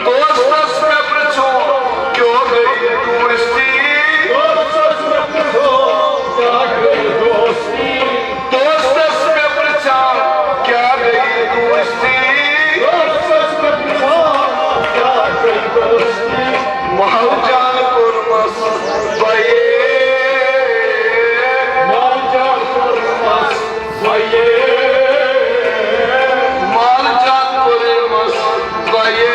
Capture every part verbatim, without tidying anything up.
دوستس مےٚ پرٛژھو، کیٛاہ گٔے دوستی؟ دوستس مےٚ پرٛژھو، کیٛاہ گٔے دوستی؟ دوستس مےٚ پرٛژھان، کیٛاہ گٔے دوستی؟ دوستس مےٚ پرٛژھان، کیٛاہ گٔے دوستی؟ محل جان کوٚرمس بیے۔ محل جان کوٚرمس بیے۔ محل جان کوٚرمس بیے۔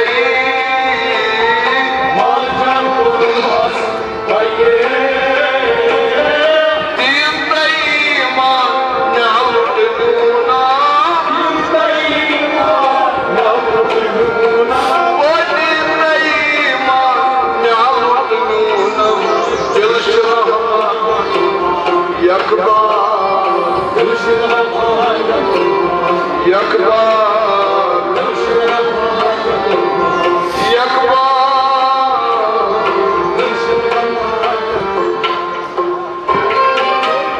محل جان کوٚرمس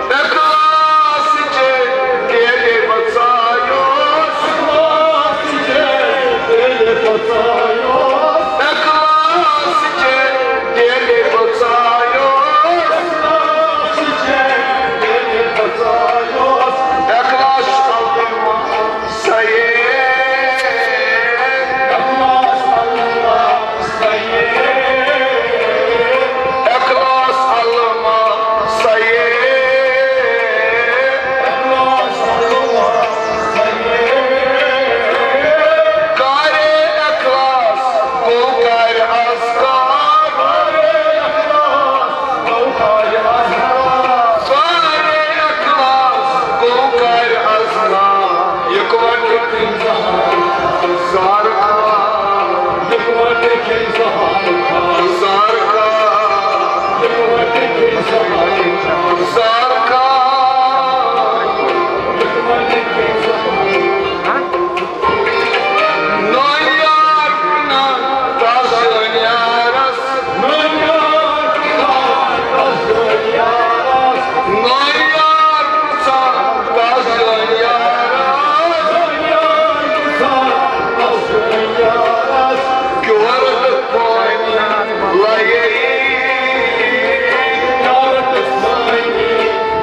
اخلاص چے دِلہِ بژایوس۔ اخلاص چے دِلہِ بژایوس۔ اخلاص سید۔ اخلاص علما سید۔ کارِ اخلاص گوٚو کارِ اذکار۔ کارِ اخلاص گوٚو کارِ اذکار۔ اِکوٹہٕ زار خان، اِکوٹہٕ کھیٚیہِ زہر خان۔ زار خان، اِکوٹہٕ کھیٚیہِ زہر خان۔ زار خان۔ نٔنۍ یار پرٛژھان تس زٲنۍ یارس۔ نٔنۍ یار پرٛژھان تس زٲنۍ یارس۔ نٔنۍ یار پرٛژھان تس زٲنۍ یارس۔ نٔنۍ یار پرٛژھان تس زٲنۍ یارس۔ کیٛاہ رٔٹٕکھ پٲنۍ لَیے؟ کیٛاہ رٔٹٕکھ پٲنۍ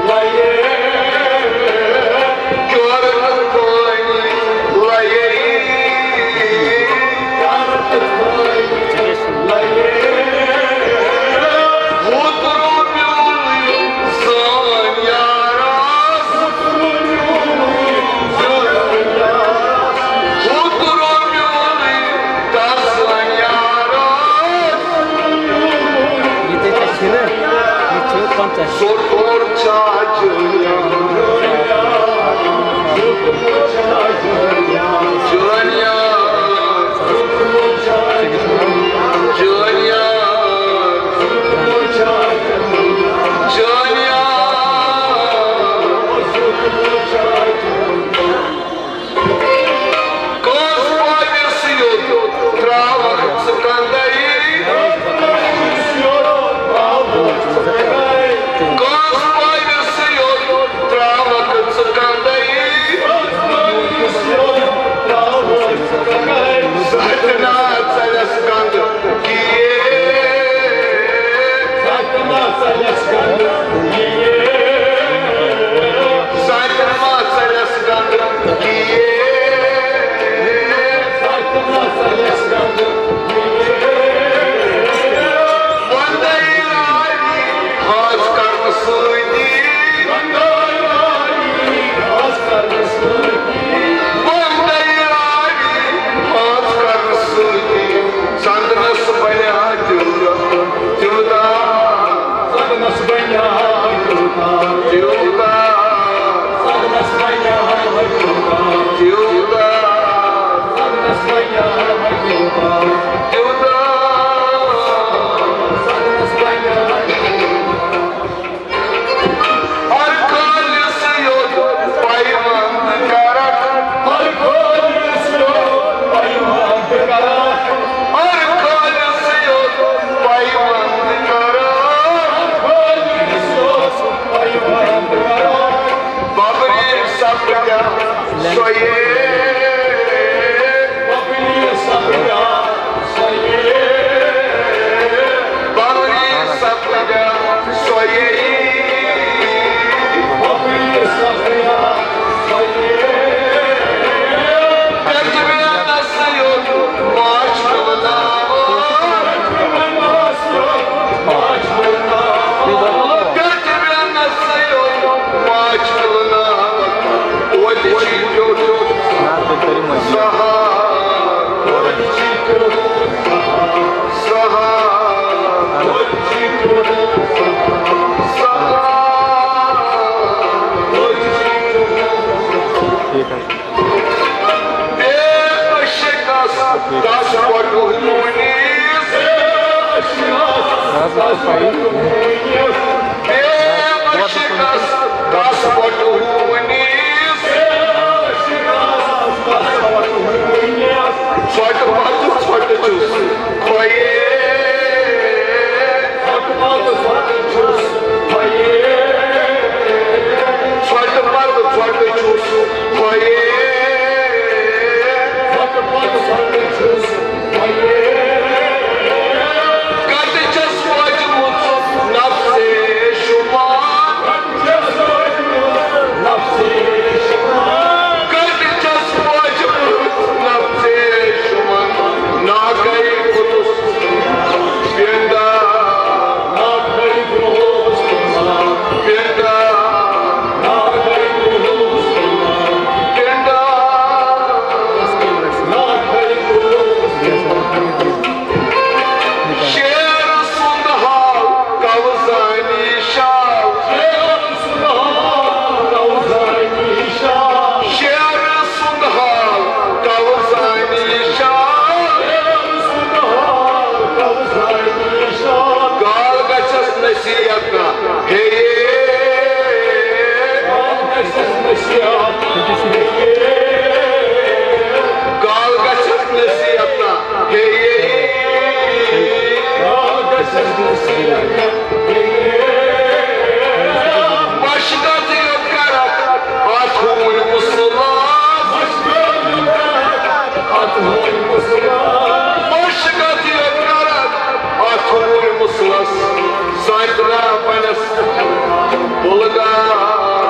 لَیے؟ کیٛاہ رٔٹٕکھ پٲنۍ لَیے؟ کیٛاہ رٔٹٕکھ پٲنۍ لَیے؟ ہُہ ترٛوو میون زٲنۍ یارس۔ ہُہ ترٛوو میون زٲنۍ یارس۔ ہُہ ترٛوو میون یہِ تہِ چھِ نہ، یہِ چھُ پنٛژاہ۔ سُہ کوٚر ژاجہِ جٲنِیا، جٲنِیا، جٲنِیا۔ کٲنٛسہِ پاوِ سُہ یوٚت ترٛاوَکھ ژٕ کَندَے۔ کٲنٛسہِ پاوِ سُہ یوٚت ترٛاوَکھ ژٕ کَندَے۔ بے مشکس کس پٹھ ہونیس۔ ژھۄٹہٕ پتہٕ ژھۄٹہٕ چھُس کھۄیے۔ ژھۄٹہٕ پتہٕ ژھۄٹہٕ چھُس کھۄیے۔ ژھۄٹہٕ پتہٕ ژھۄٹہٕ چھُس کھۄیے۔ ژھۄٹہٕ پتہٕ ژھۄٹہٕ چھُس کھۄیے۔ کتہِ چھَس وٲجمٕژ نفسے شمار؟ کتہِ چھَس وٲجمٕژ نفسے شمار؟ ناکے کھوٚتُس پینڈا، ناکے کھوٚتُس پینڈا، ناکے کھوٚتُس پینڈا، ناکے کھوٚتُس۔ شیر سُنٛد حال کَو زانی شال۔ شیر سُنٛد حال کَو زانی شال۔ شیر سُنٛد حال کَو زانی شال۔ شیر سُنٛد حال کَو زانی شال۔ گال گژھٮ۪س نصیحت نہ ہیٚیے۔ گال گژھٮ۪س نصیحت نہ ہیٚیے۔ مشقت یوت کرکھ اتھ ہوٗنۍ مسلس۔ مشقت یوت کرکھ اتھ ہوٗنۍ مسلس۔ ساترا پنس بُلغار،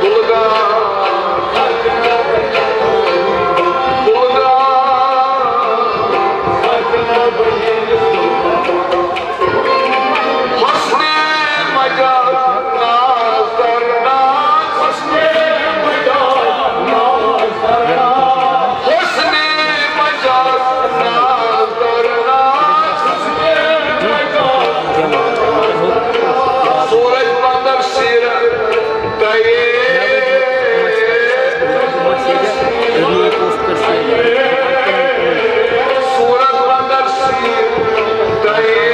بُلغار، بُلغار۔ حسنِ مجاز ناز در ناز۔ حسنِ مجاز ناز در ناز۔ حسنِ مجاز ناز در ناز۔ سورج بندر سیرت تیے۔ سورج بندر سیرت تیے۔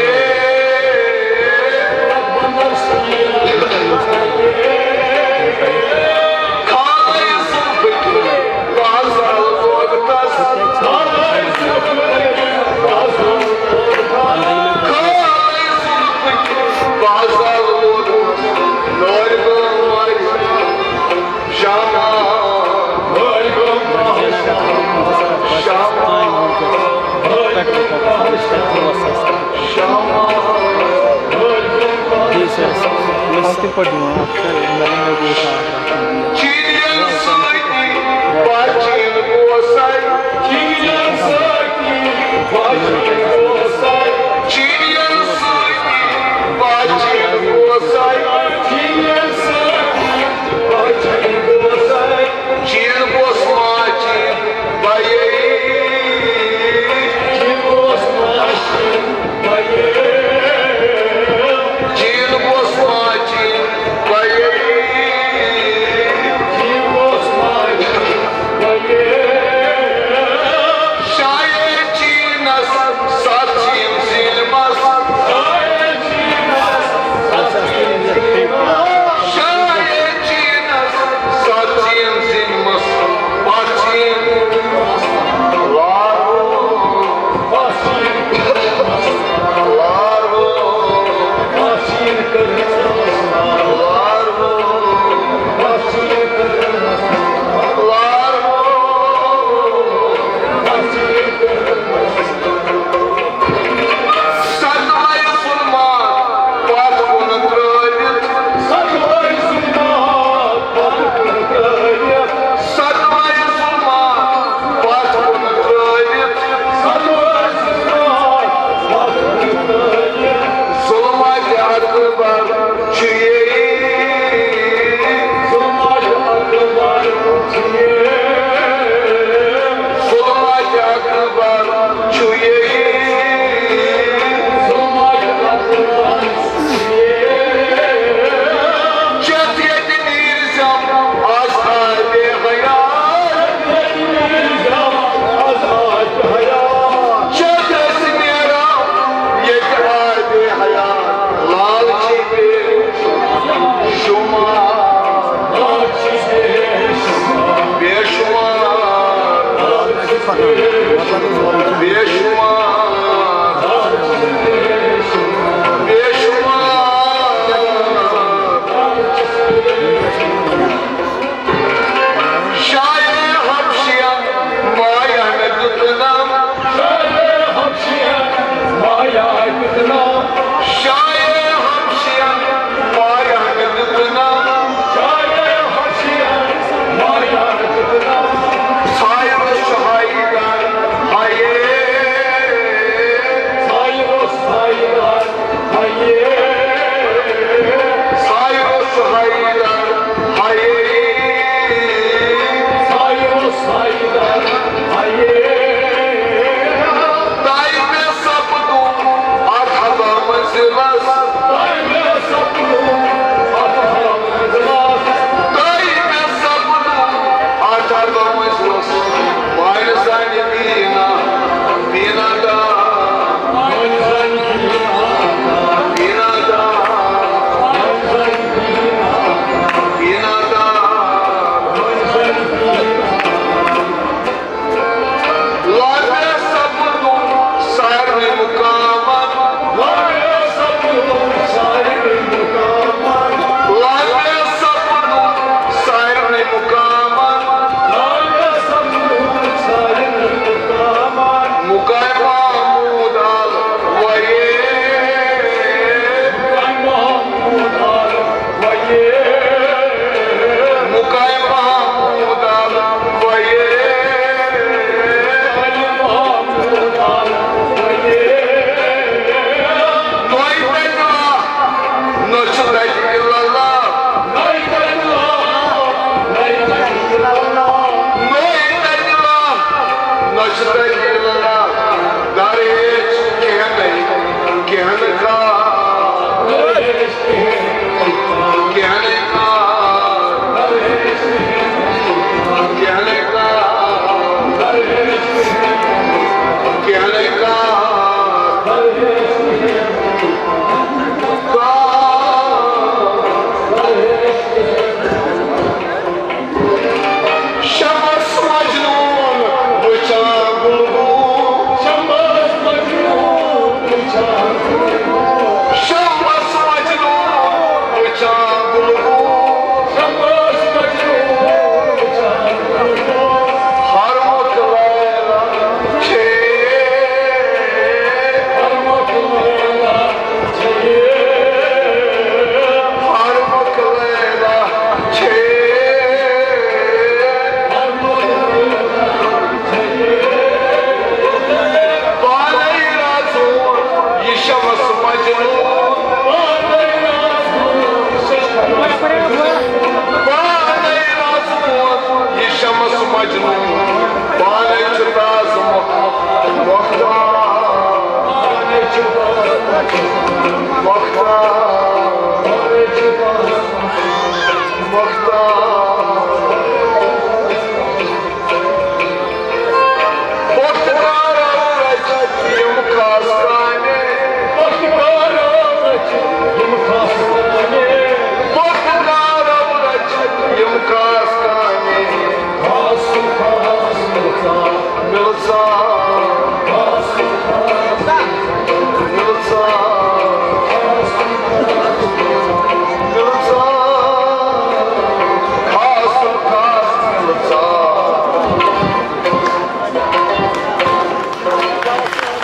کھالے زلفٕکۍ بازار لوگ تس۔ کھالے زلفٕکۍ بازار لوگ تس۔ نارِ گوٚو وارِ شامہ۔ نارِ گوٚو شامہ۔ شامہ۔ بیٚیہِ چھِ اَسہِ أسۍ تِتھ پٲٹھۍ دِوان اَتھ چھِ نرم نرم گوش آسان۔ چیٖنیَن سۭتۍ باچیٖن گوسَے۔ چیٖنیَن سۭتۍ باچیٖن گوسَے۔ چیٖنیَن سۭتۍ باچیٖن گوسَے۔ چیٖنیَن سۭتۍ باچیٖن گوسَے۔ چیٖن گوس ماچیٖن بَیے۔ چیٖن گوس ماچیٖن بَیے۔ چیٖن گوس ماچیٖن بَیے۔ چیٖن گوس ماچیٖن بَیے۔ شاید چیٖنَس بس